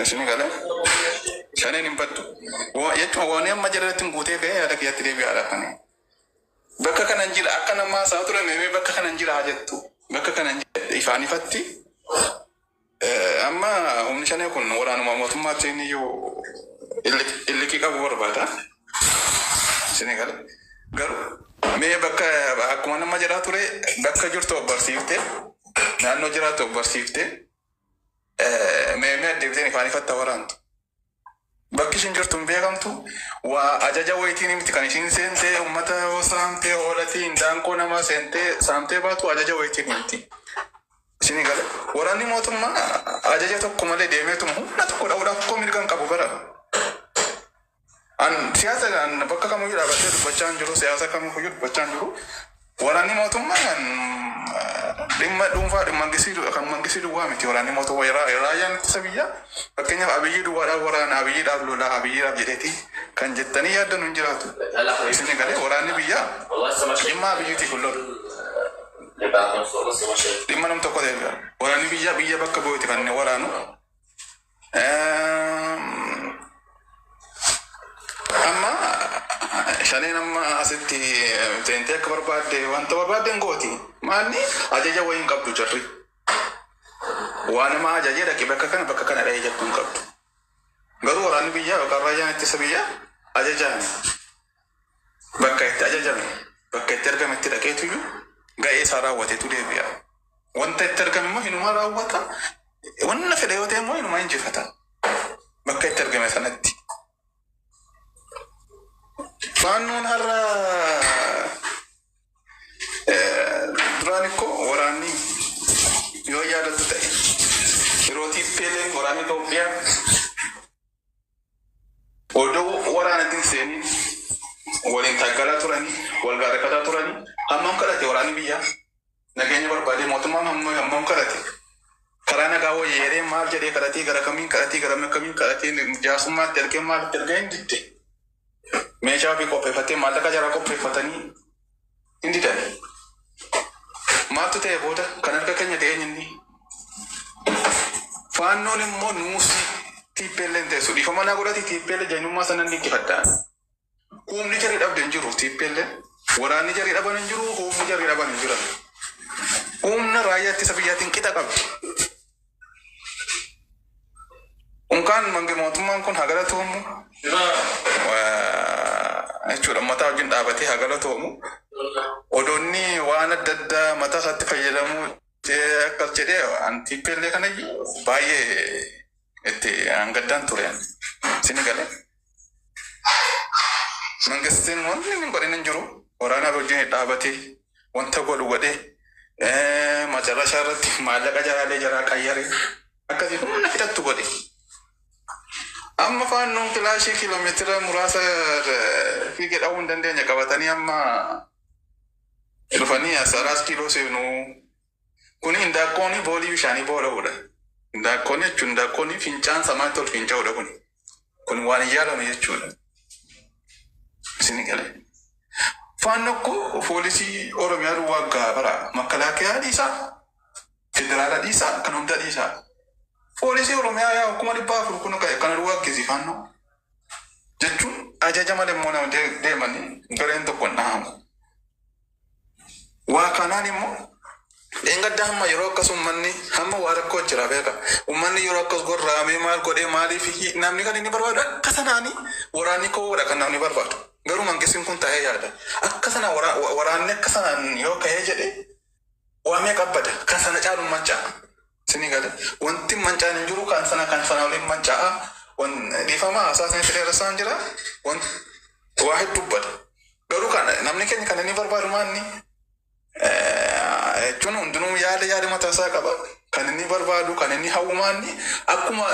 Isin galee shaneen hin baddu. Jechuun waan amma jalatti hin guutee ka'ee yaada kiyyatti deebi'aadha kan. Bakka kanan jira akka namaa isaa ture meemee bakka kanan jira haa jettu. Bakka kanan jira ifaan ifatti. Amma humni shanee kun waraanuma mootummaatti inni iyyuu illikii qabu barbaada. Isin galee garuu mee bakka akkuma nama jedhaa ture bakka jirtu of barsiiftee naannoo jiraattu of barsiiftee meemee addeebitee ifaan ifatta waraantu. Bakki ishiin jirtu hin beekamtu. Waa ajaja wayitiin miti kan ishiin seentee uummata yoo saamtee hoolatii hindaanqoo namaa seentee saamtee baatu ajaja wayitiin miti. Isinii gale waraanni mootummaa ajaja tokko malee deemeetuma humna tokko dha'uudhaaf koo mirga hin qabu bara. An siyaasa an bakka kamiyyuu dhaabattee dubbachaa hin jiru siyaasa kamiyyuu dubbachaa hin jiru. Waraanni mootummaa kan dhimma dhuunfaa dhimma mangistii kan mangistii duwwaa miti waraanni mootummaa raayyaan ittisa biyyaa fakkeenyaaf Abiyyi duwwaadhaaf waraana Abiyyiidhaaf lola Abiyyiidhaaf jedheeti kan jettanii yaaddan hin jiraatu. Isin galee waraanni biyyaa dhimma Abiyyiitiif hin lolu. Dhimma nam tokko ta'e waraanni biyyaa biyya bakka bu'eeti kan inni waraanu. Amma shaneen amma asitti seentee akka barbaadde wanta barbaadde hin gooti. Maalni ajaja wayii hin qabdu jarri. Waa nama ajajee dhaqi bakka kana bakka kana dha'ee jettu hin qabdu. Garuu waraanni biyyaa yookaan raayyaan ittisa biyyaa ajajaan bakka itti ajajame bakka itti argametti dhaqeetuyyuu ga'ee isaa raawwateetu deebi'a. Wanta itti argame immoo hinuma raawwata. Wanna fedhe yoo ta'e immoo hinuma injifata. Bakka itti argame sanatti. Faannoon har'a duraan ikkoo waraanni yoo yaadattu ta'e yeroo TPLF waraanni Itoophiyaa odoo waraanatti hin seenin waliin taaggalaa turanii wal gaarreeffataa turanii hammam kadhate waraanni biyyaa nageenya barbaadee mootummaan hammam hammam kadhate karaa nagaa wayya jedhee maal jedhee kadhatee gara kamiin kadhatee gara kamiin kadhatee jaarsummaatti ergee maalitti ergee hin didde meeshaa ofii qopheeffatee maallaqa jaraa qopheeffatanii hin didan. Maaltu ta'e booda kan harka keenya ta'e inni faannoon immoo nuusi TPLN teessu dhiifama naa godhati TPL jainummaa sanan dinqifadha. Humni jarri dhabde hin jiru TPLN waraanni jarri dhaban hin jiru humni jarri dhaban hin jiran. Humna raayyaa ittisa biyyaatiin qixa qabdi. Unkaan mange mootummaan kun haa galatoomu jechuudha mataa wajjin dhaabatee haa galatoomu. Odoonni waan adda addaa mataa isaatti fayyadamuu akkas jedhee an TPLF kana baay'ee itti hangaddaan ture. Sini galee. Mangistiin wanni inni godhin hin jiru. Waraana wajjin dhaabatee wanta godhu godhee macarrashaa irratti maallaqa jaraalee jaraa qayyaree akkasii humna fixattu godhe. Amma faannoon kilaashii kiiloomeetira muraasa fiigee dha'uu hin dandeenye qabatanii amma dhufanii as araas kiiloo seenuu. Kuni indaaqqooni boolii bishaanii boola'uudha. Indaaqqooni jechuun indaaqqooni fincaan samaatti ol finca'uudha kuni. Kun waan hin yaalame jechuudha. Isin galee. Faanno koo poolisii Oromiyaa duwwaa gaafara. Makalaakiyaa dhiisaa. Federaala dhiisaa. Kan hunda dhiisaa. Poolisii Oromiyaa yaa 400,000 kun kana duwwaa geessi faannoo. Jechuun ajaja malee immoo nama deemanii gareen tokko hin dhahamu. Waa kanaan immoo dheengadda hamma yeroo akkas uummanni hamma waa rakkoo jira beeka. Uummanni yeroo akkas gorraamee maal godhee maaliif namni kan inni barbaadu akka sanaanii waraanni koodha kan namni barbaadu. Garuu mangistiin kun taa'ee yaada. Akka sana waraanni akka sanaan yoo ka'ee jedhe waa meeqa bada kan sana caalu manca'a. Isinii gale wanti mancaan hin jiru kan sana kan sana waliin manca'a. Dhiifama haasaa isinitti dheeressaan jira. Waa hedduu bada. Garuu kan namni keenya kan inni barbaadu maanni jechuun hundinuu yaada yaada mataa isaa qaba. Kan inni barbaadu kan inni hawwu maanni akkuma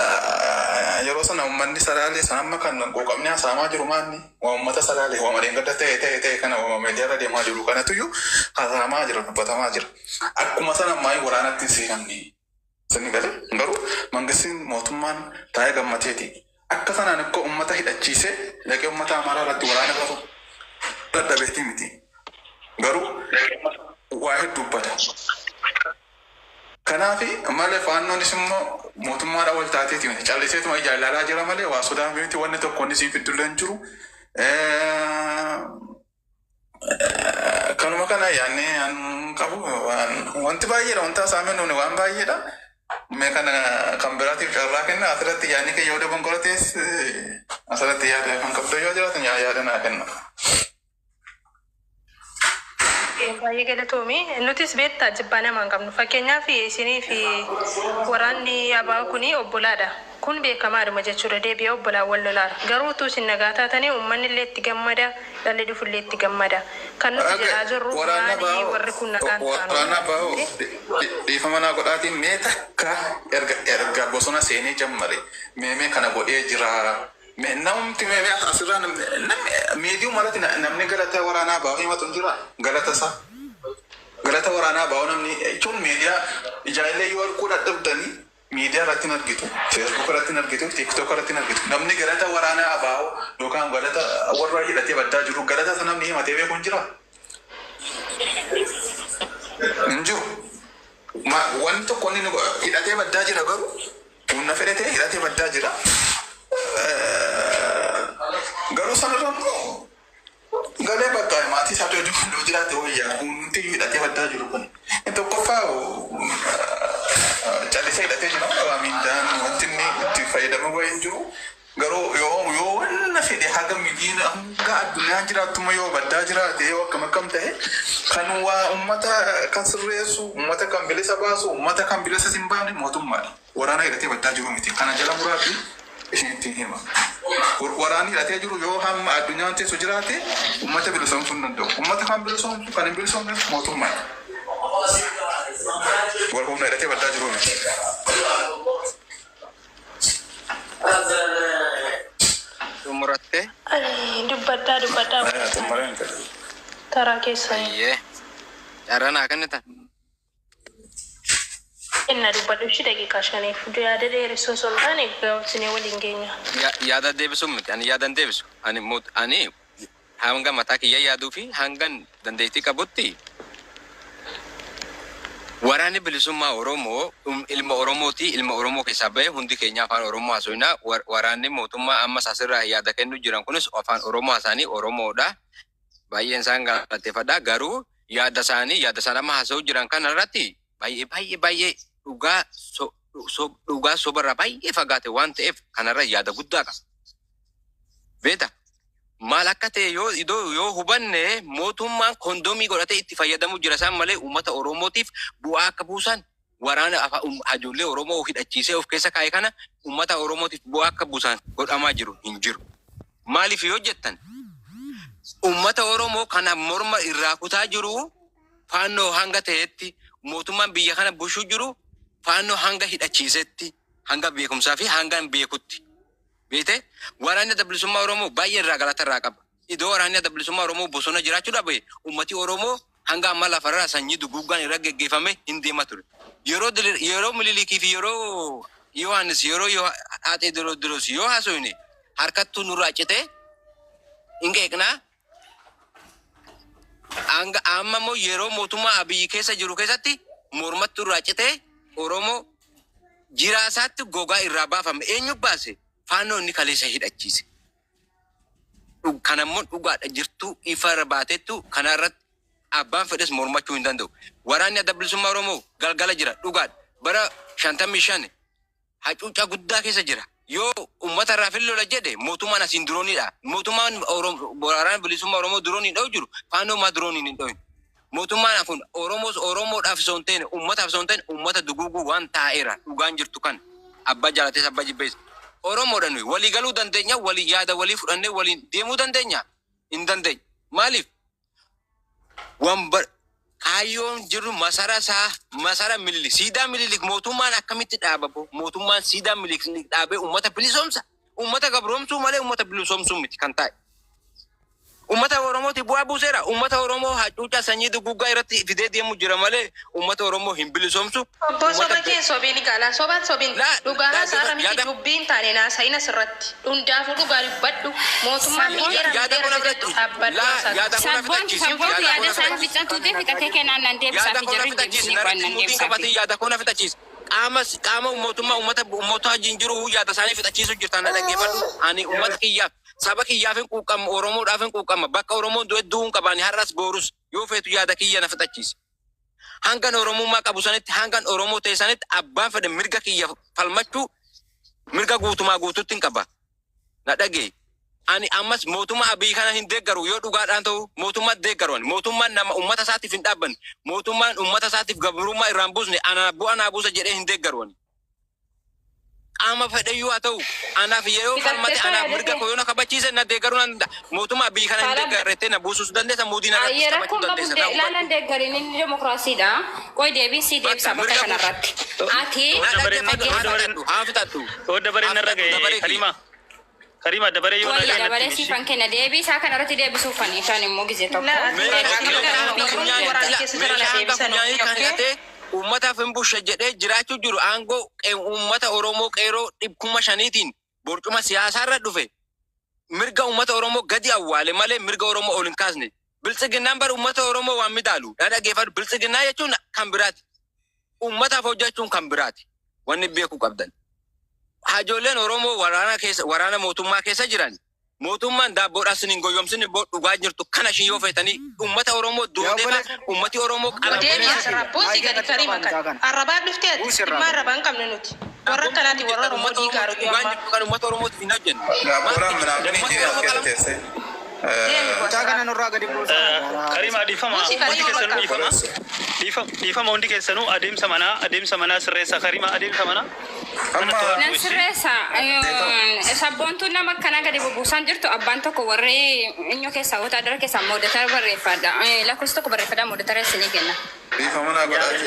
yeroo sana uummanni salaalee sana amma kan quuqamni haasa'amaa jiru maanni waa uummata salaalee waa malee gadda ta'e ta'e ta'e kana waa miidiyaarra deemaa jiru kanatuyyuu haasa'amaa jira dubbatamaa jira. Akkuma sana ammaa waraanatti hin seenamne. Sini galee garuu mangistiin mootummaan taa'ee gammateeti. Akka sanaan akka uummata hidhachiisee dhaqee uummata Amaaraa irratti waraana bahu dadhabeetii miti. Garuu waa hedduu bada. Kanaaf malee faannoonis immoo mootummaadha wal taateeti miti. Calliseetuma ijaan ilaalaa jira malee waa sodaa miti, wanni tokko inni siin fiddullee hin jiru. Kanuma kana yaadnee an qabu wanti baay'eedha, wanta haasa'ame nuuni waan baay'eedha. Mee kana kan biraatiif carraa kenna. Asirratti yaadni kee yoo dogongoratees, asirratti yaada kan qabdu yoo jiraatan yaada naa kenna. Baay'ee galatoomi. Nutis beektaa jibbaa namaa hin qabnu. Fakkeenyaaf, isinii fi waraanni ABO kuni obbolaadha. Kun beekamaadhuma jechuudha. Deebi'ee obbolaan wal lolaara. Garuu utuu isin nagaa taatanii uummanni illee itti gammada, dhalli dhufullee itti gammada. Kan nuti jedhaa jirru Waraana maali baa'oo warri kun nagaan waraana taanu? baa'oo dhiifama naa godhaatiin, mee takka erga bosona seenee jammare meemee kana godhee jira. Mee namti mee asirraa namni miidiyuu malatti namni galata waraanaa baa'oo himatu hin jira, galata isaa. Galata waraanaa baa'oo namni jechuun miidiyaa ijaa'illee yoo arguu dadhabdanii, miidiyaa irratti hin argitu, Facebook irratti hin argitu, TikTok irratti hin argitu. Namni galata waraanaa abaa'oo yookaan galata warra hidhatee baddaa jiru, galata isa namni himatee beeku hin jira. Hin jiru. Wanni tokko inni hidhatee baddaa jira, garuu humna fedhatee hidhatee baddaa jira. Garuu sanarra immoo galee bakka maatii isaa yoo jiraate wayyaa, humti hidhatee baddaa jiru kun. Tokkoffaa, callisee hidhatee jira, waa miindaan wanti inni itti fayyadamu wayii hin jiru. Garuu yoo wanna fedhe haga midiina hanga addunyaan jiraattuma yoo baddaa jiraate, yoo akkam akkam ta'e, kan waa ummata kan sirreessu, ummata kan bilisa baasu, ummata kan bilisa hin baafne mootummaadha. Waraana hidhatee baddaa jiru miti. Kana jala muraati isinitti hima. Waraanni hidhatee jiru yoo hamma addunyaan teessu jiraate ummata bilisoomsuu hin danda'u. Ummata kan bilisoomsu, kan hin bilisoomne mootummaadha. Warra humna hidhatee baddaa jiru miti. Xumurattee? Dubbadhaa, dubbadhaa. Xumureen fedha. Taraa keessanii. Ayyee. Carraa naa kennitan. Kenna, dubbadhu ishii daqiiqaa 5f. Yaada dheeressuu osoo hin taane gabaabsinee waliin geenya. Yaada deebisuun miti. Ani yaada hin deebisu. Ani hanga mataa kiyya yaaduu fi hangan dandeettii qabutti, waraanni bilisummaa Oromoo ilma Oromooti. Ilma Oromoo keessaa bahe, hundi keenya afaan Oromoo haasofna. Waraanni mootummaa ammas asirraa yaada kennuu jiran kunis afaan Oromoo haasa'anii Oromoodha. Baay'een isaan galateeffadha. Garuu yaada isaan amma haasa'uu jiran kana irratti baay'ee baay'ee baay'ee dhugaa sobarraa baay'ee fagaate waan ta'eef, kanarra yaada guddaa qaba. Beeta maal akka ta'e yoo idoo yoo hubanne, mootummaan kondomii godhatee itti fayyadamuu jira isaan malee, uummata Oromootiif bu'aa akka buusan, waraana ijoollee Oromoo hidhachiisee of keessa kaa'e kana uummata Oromootiif bu'aa akka buusan godhamaa jiru hin jiru. Maaliif yoo jettan, uummata Oromoo kana morma irraa kutaa jiru faannoo hanga ta'etti, mootummaan biyya kana bushuu jiru faannoo hanga hidhachiisetti, hanga beekumsaa fi hanga hin beekutti. Beete, waraanni adda bilisummaa Oromoo baay'ee irraa galata irraa qaba. Iddoo waraanni adda bilisummaa Oromoo bosona jiraachuu dhabe, uummati Oromoo hanga ammaa lafarraa sanyii duguuggaan irra geggeeffame hin deema ture. Yeroo Mililikii fi yeroo Yohaannis, yeroo Haxee Tewoodiroos yoo haasofne, harkattuu nurraa citee hin qeeqnaa. Hanga amma immoo yeroo mootummaa Abiyyi keessa jiru keessatti mormattuu irraa citee Oromoo jiraasaatti gogaa irraa baafame. Eenyu baase? Faannoo inni kaleessa hidhachiise. Kanammoo dhugaadha, jirtuu ifa irra baatettu, kana irratti abbaan fedhes mormachuu hin danda'u. Waraanni adda bilisummaa Oromoo galgala jira, dhugaadha. Bara 55 hacuuccaa guddaa keessa jira. Yoo uummata irraa fillola jedhe, mootummaan asiin dirooniidha. Mootummaan waraana bilisummaa Oromoo dirooniin dha'u jiru, faannoo maa dirooniin hin dha'u? Mootummaan kun Oromoos Oromoodhaaf osoo hin ta'in, uummataaf osoo hin ta'in, uummata duguuguu waan taa'eera, dhugaan jirtu kan abbaa jaalatees abbaa jibbees. Oromoodha nuyi, walii galuu dandeenya, walii yaada walii fudhannee waliin deemuu dandeenya? Hin dandeenya. Maaliif? Waan kaayyoon jiru masara isaa, masara Mililik, siidaa Mililik mootummaan akkamitti dhaababo? Mootummaan siidaa Mililik dhaabee uummata bilisoomsa? Uummata gabroomsuu malee uummata bilisoomsuu miti kan taa'e. Uummata Oromootiif bu'aa buuseera. Uummata Oromoo hacuuccaa sanyii duguuggaa irratti fidee deemu jira malee uummata Oromoo hin bilisoomsu. Obbo Uummata soba kee sobiin gaala sobaan sobiin Laa dhugaa haasaarra miti yaada dubbiin taane naasayin asirratti hundaafuu dhugaa dubbadhu mootummaan miidheera yaada miidheera koo na si jettu fudhachiisi. dhaabbadhu Laa haasaatu. yaada koo na Sabboon fudhachiisi. sabboon Yaada koo yaada na isaa fudhachiisi. fixatuuti fixatee kennaan nan deebisaa Yaada fi koo na jarri fixachiisi. deebisanii Narratti waan nan muutiin deebisaa fi. qabatin yaada koo na fixachiisi. Qaama qaama mootummaa uummata uummata wajjin jiru yaada isaanii fixachiisu jirtan na dhaggeeffadhu. Ani uummata kiyyaaf saba kiyyaaf hin quuqama, Oromoodhaaf hin quuqama. Bakka Oromoon du'e du'uun qabaani har'as boorus yoo feetu yaada kiyya na fixachiisi. Hangan Oromummaa qabu sanitti, hangan Oromoo ta'e sanitti, abbaan fedhe mirga kiyya falmachuu mirga guutumaa guututti hin qaba. Na dhagee. Ani ammas mootummaa Abiy kana hin deeggaru. Yoo dhugaadhaan ta'u mootummaa deeggaru. Ani mootummaan nama uummata isaatiif hin dhaabbanne, mootummaan uummata isaatiif gabrummaa irraan buusne, ana bu'aa naa buusa jedhee hin deeggaru ani. Qaama fedhayyuu haa ta'u, anaaf yeroo falmate Fixattee anaaf yaada mirga kee. koo yoo na kabachiise na deeggaruu nan danda'a. Mootummaa Abiy kana hin Haala deeggarrettee na buusuus dandeessa, muudii narrattis Ayyee taphachuu rakkoon qabu dandeessa. Na hubadhu. ilaalan deeggarin inni demokiraasiidha. Qoy deebii sii Bakka deebisa bakka mirga koo kanarratti. Ati na Dabareen dhaggeeffadhu, haa dhaggeeffadhu. fixadhu, haa fixadhu. Yoo dabareen Haa narra fixadhu ga'e dabaree kiyya. Karima Karima dabaree yoo Qoy na ga'e natti dabaree himi. siifan kenna deebii isaa kanarratti deebisuuf kan isaan immoo gizee tokko. Laa ati Meeshaa akka meeshaa hanga warroonni funyaanii waraana ila keessa jiran meeshaa hanga deebisan funyaanii kan okay? hidhatee uummataaf hin bushe jedhee jiraachuu jiru aangoo uummata Oromoo qeeroo 5,000tiin borcuma siyaasaarra dhufe mirga uummata Oromoo gadi awwaale malee mirga Oromoo ol hin kaasne. Biltsiginnaan bar uummata Oromoo waan midaalu. Na dhaggeeffadhu, biltsiginnaa jechuun kan biraati. Uummataaf hojjechuun kan biraati. Wanni beekuu qabdan. Hajoolleen Oromoo waraana keessa, waraana mootummaa keessa jiran, mootummaan daabboodhaan sin hin goyyomsin boo dhugaa jirtu kana ishii yoo feetanii uummata Oromoo Yaa doodee obboleessa uummati Oromoo Deebi qalamee asirraa buusii maayikii gadi irratti Karima qabaa mucaa kan kana. arrabaa dhuftee ati Buusi irraa dhimma gadi. arrabaa hin qabne nuti warra Daabboon akkanaati warra jettan Oromoo uummata Oromoo diigaaru iyyuu dhugaan ammaa. jirtu kan uummata Oromootiif hin hojjenne. Maal Daabboodhaan jechuudha? minaafinii Uummata jireenya Oromoo keessa qalam teessee. Deemi Mucaa asirraa. kana nurraa gadi buusaa. Karima dhiifama Buusii hundi Karima keessanuu bakka. dhiifama. Dhiifama hundi keessanuu adeemsa manaa, adeemsa manaa sirreessa. Karima, adeemsa manaa kana Amma to'adhu Nan ishee. sirreessa. Sabboontuun nama akkanaa gadi bubuusaan jirtu abbaan tokko warri inni keessaa wotaadara keessaa moodatara barreeffadha. Lakkoofsa tokko barreeffadha, moodatara isinii kenna. Dhiifama naa godhaati.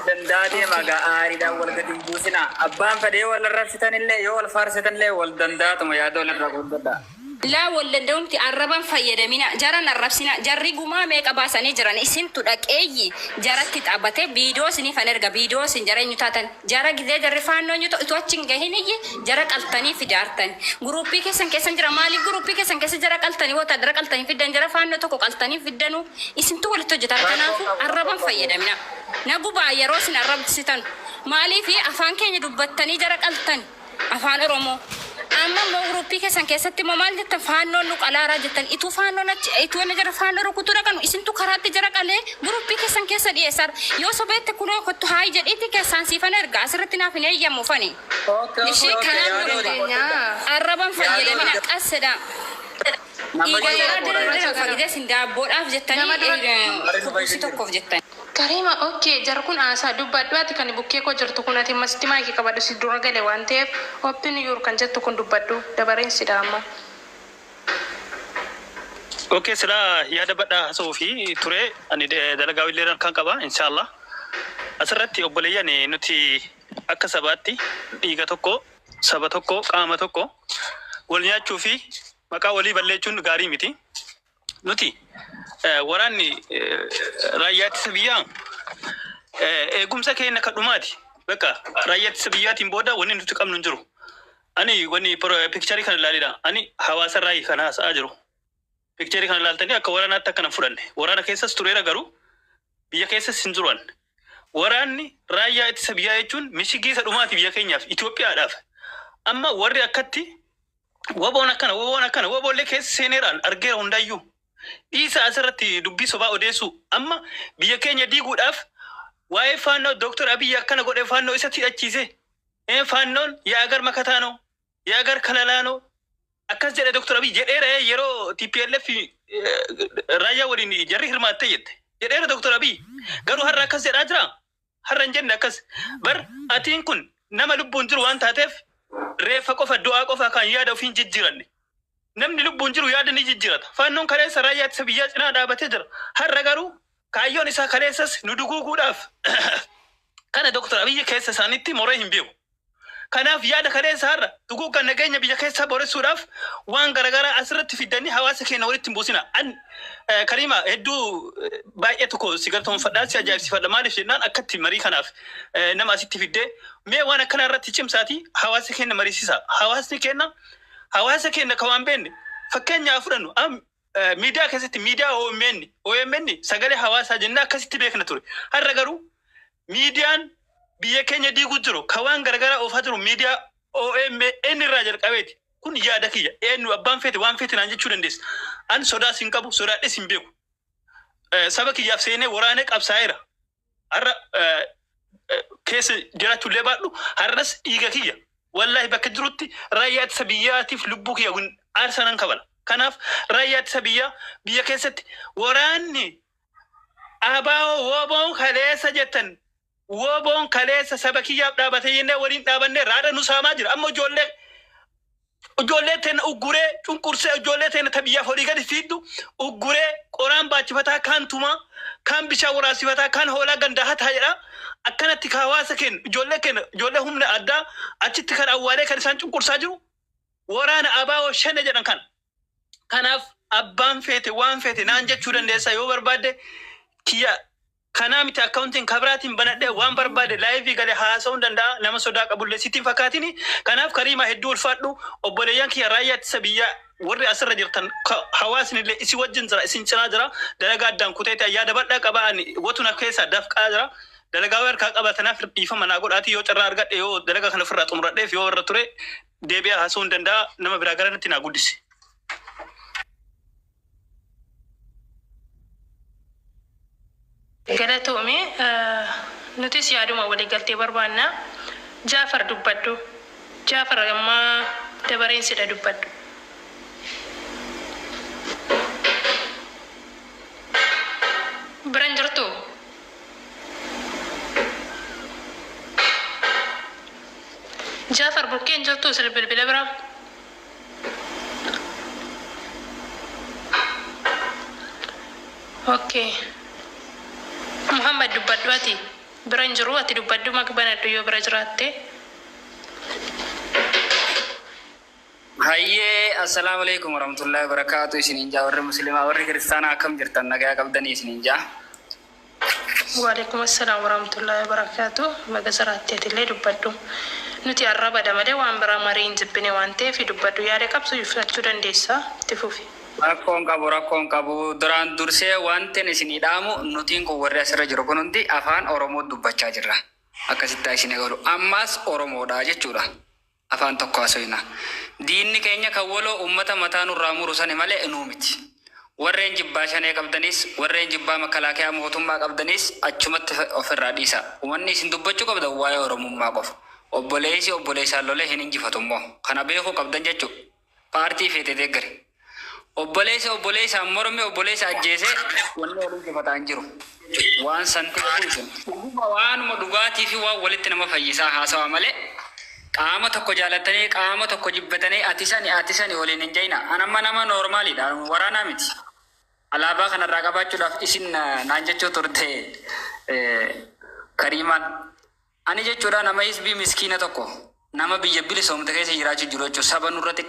Danda'a deema gaa, aariidhaan wal gadi hin buusinaa. Abbaan fedhee wal arrabsitan illee, yoo wal faarsitan illee, wal danda'atuma yaada wal irraa guuttadha. Laa wal danda'umti arraban fayyadamina, jaran arrabsina. Jarri gumaa meeqa baasanii jiran, isintu dhaqeeyyi jaratti xaabate viidiyoo isinii fan erga viidiyoo isin jara eenyu taatan jara gizee jarri faannoo eenyu ta'u achi hin gahin iyyi jara qaltanii fidaartan guruppii keessan keessan jira. Maaliif guruppii keessan keessa jara qaltanii wotaadara qaltanii fiddan, jara faannoo tokko qaltanii fiddanu? Isintu walitti hojjetaa. Kanaafu arraban fayyadamina. Na gubaa yeroo isin arrabsitan. Maaliif afaan keenya dubbattanii jara qaltan, afaan Oromoo? Amma immoo guruppii keessan keessatti immoo maal jettan? Faannoon nu qalaaraa jettan. Ituu faannoon achi ituu inni jara faannoo rukutuu dhaqanu isintu karaatti jara qalee guruppii keessan keessa dhiyeessaa. Yoo sobeette kunoo kottu haayi jedhiitti keessaan siifan erga asirratti naaf hin eeyyamu fani. Ishee kanaaf nu Dandeenya. Arraban fayyadamina, qassedha. Dhiiga jaraa diriiraa fagidee isin daabboodhaaf Nama dura jettanii kubuusi tokkoof jettanii. Karima, okay, jarri kun haasaa dubbadhu. Ati kan bukkee koo jirtu kun, ati masti maayikii qabadhu, si dura gale waan ta'eef open your kan jettu kun dubbadhu, dabareen sidha amma. Okay, silaa yaada badhaa haasa'uu fi ture ani dalagaa illee kan qaba inshallah. Asirratti obboleeyyan, nuti akka sabaatti dhiiga tokko, saba tokko, qaama tokko wal nyaachuu fi maqaa walii balleechuun gaarii miti. Nuti waraanni raayyaa ittisa biyyaa eegumsa keenya kan dhumaati. Bakka raayyaa ittisa biyyaatiin booda wanni nuti qabnu hin jiru. Ani wanni picture kana ilaalidha. Ani hawaasa irraa kan haasa'aa jiru. Picture kana ilaaltanii akka waraanaatti akkana fudhanne. Waraana keessas tureera garuu biyya keessas hin jiru. Waraanni raayyaa ittisa biyyaa jechuun mishigii isa dhumaati biyya keenyaaf, Itoophiyaadhaaf. Amma warri akkatti waboon akkana, waboon akkana, waboollee keessa seeneeraan argeera hundayyuu. Dhiisa asirratti dubbii sobaa odeessu. Amma biyya keenya diiguudhaaf waa'ee faannoo Dooktar Abiyyi akkana godhe, faannoo isatti hidhachiise. Faannoon የአገር መከታ ነው፣ የአገር ከለላ ነው akkas jedhe Dooktar Abiyyi jedheera. Yeroo TPLF raayyaa waliin jarri hirmaattee jette jedheera Dooktar Abiyyi. Garuu har'a akkas jedhaa jira? Har'a hin jenne akkas. Bar atiin kun nama lubbuun jiru waan taateef reeffa qofa, du'aa qofa kan yaada ofii hin jijjiiranne. Namni lubbuun jiru yaada ni jijjiirata. Faannoon kaleessa raayyaa ittisa biyyaa cinaa dhaabatee jira. Har'a garuu kaayyoon isaa kaleessas nu duguuguudhaaf. Kana Dooktar Abiyyi keessa isaaniitti moree hin beeku. Kanaaf yaada kaleessa har'a duguugga nageenya biyya keessaa boressuudhaaf waan garaagaraa asirratti fiddanii hawaasa keenya walitti hin buusina. An Kariima hedduu baay'ee tokko si galatoomfadhaa, si ajaa'ibsiifadha. Maaliif jennaan akkatti marii kanaaf nama asitti fiddee mee waan akkanaa irratti cimsaati hawaasa keenya mariisisa. Hawaasni keenya hawaasa keenya kan waan beekne fakkeenyaa fudhannu am miidiyaa keessatti miidiyaa OMN OMN sagalee hawaasaa jennee akkasitti beekna ture. Har'a garuu miidiyaan biyya keenya diiguu jiru kan waan garaagaraa oofaa jiru miidiyaa OMN irraa jalqabeeti. Kun yaada kiyya. Eenyu abbaan feete waan feete naan jechuu dandeessa. An sodaas hin qabu, sodaadhes hin beeku. Saba kiyyaaf seenee waraanee qabsaa'eera. Har'a keessa jiraachuullee baadhu har'as dhiiga kiyya. Wallaahi bakka jirutti raayyaa ittisa biyyaatiif lubbuu kiyya kun aarsaa nan kabala. Kanaaf raayyaa ittisa biyyaa biyya keessatti waraanni ABO WBOn kaleessa jettan WBOn kaleessa saba kiyyaaf dhaabatee jennee waliin dhaabannee raadha nu saamaa jira. Amma ijoollee teenya ugguree cunqursee ijoollee teenya ta biyyaaf olii gadi fiiddu ugguree qoraan baachifataa kaan tumaa kaan bishaan waraabsifataa kaan hoolaa gandaa hataa jedha. Akkanatti ka hawaasa keenya ijoollee keenya ijoollee humna addaa achitti kan awwaalee kan isaan cunqursaa jiru waraana ABO shane jedhan kana. Kanaaf abbaan feete waan feete naan jechuu dandeessa yoo barbaadde kiyya kanaa miti akkaawuntiin kabiraatiin banadhee waan barbaade live galee haasa'uu danda'a nama sodaa qabullee sitti hin fakkaatini. Kanaaf Kariimaa hedduu ulfaadhu obboleeyyan kiyya raayyaa ittisa biyyaa warri asirra jirtan hawaasni illee isin wajjin jira isin cinaa jira dalagaa addaan kuteeti yaada bal'aa qaba ani watu na keessaa dafqaa jira. Dalagaa harkaa qaba tanaaf dhiifama naa godhaati yoo carraa argadhe yoo dalagaa kana ofirraa xumuradheef yoo irra ture deebi'ee haasa'uu hin danda'a nama biraa gara natti naa guddisi. Galatoomi nutis yaaduma waliigaltee barbaanna. Jaafar dubbadhu. Jaafar amma dabareen sidha dubbadhu. Biran jirtu? Jaafar bukkeen jirtu sil bilbila bira? Okay. Muhammad dubbadhu ati. Bira hin jiru ati dubbadhu mak banadhu yoo bira jiraatte. Hayyee assalaamu alaikum warahmatullahi wabarakatuh isiniin jaa warri muslimaa warri kiristaanaa akkam jirtan nagaa qabdanii isiniin jaa. Waalaikum assalaam warahmatullahi wabarakatuh. Baga jiraatte atillee dubbadhu. Nuti arrabadha malee waan biraa marii hin jibbine waan ta'eef dubbadhu yaada qabsu ibsachuu dandeessa. Itti fufi. Rakkoon qabu rakkoon qabu duraan dursee wanti isinii dhaamu nutiin kun warri asirra jiru kun hundi afaan Oromoo dubbachaa jirra. Akkasitti isin eegalu. Ammaas Oromoodha jechuudha. Afaan tokko haasofna. Diinni keenya kan waloo uummata mataa nurraa muru sani malee nuu miti. Warreen jibbaa shanee qabdanis warreen jibbaa makalaakiyaa mootummaa qabdanis achumatti ofirraa dhiisa. Wanni isin dubbachuu qabdan waa'ee Oromummaa qofa. Obboleessi obboleessaan lolee hin injifatu immoo. Kana beekuu qabdan jechuudha. Paartii feete deeggare. Obboleessa obboleessaan morme obboleessa ajjeese wanni wal injifataa hin jiru. Waan san ta'eef isin. Dhuguma waanuma dhugaatii fi waan walitti nama fayyisaa haasawa malee qaama tokko jaalattanii qaama tokko jibbatanii ati sani ati sani waliin hin jayina. An amma nama normaliidha waraanaa miti. Alaabaa kanarraa qabaachuudhaaf isin naan jechuu turte Kariimaan. Ani jechuudha nama hisbii miskiina tokko nama biyya bilisoomte keessa jiraachuu jiru jechuudha saba nurratti.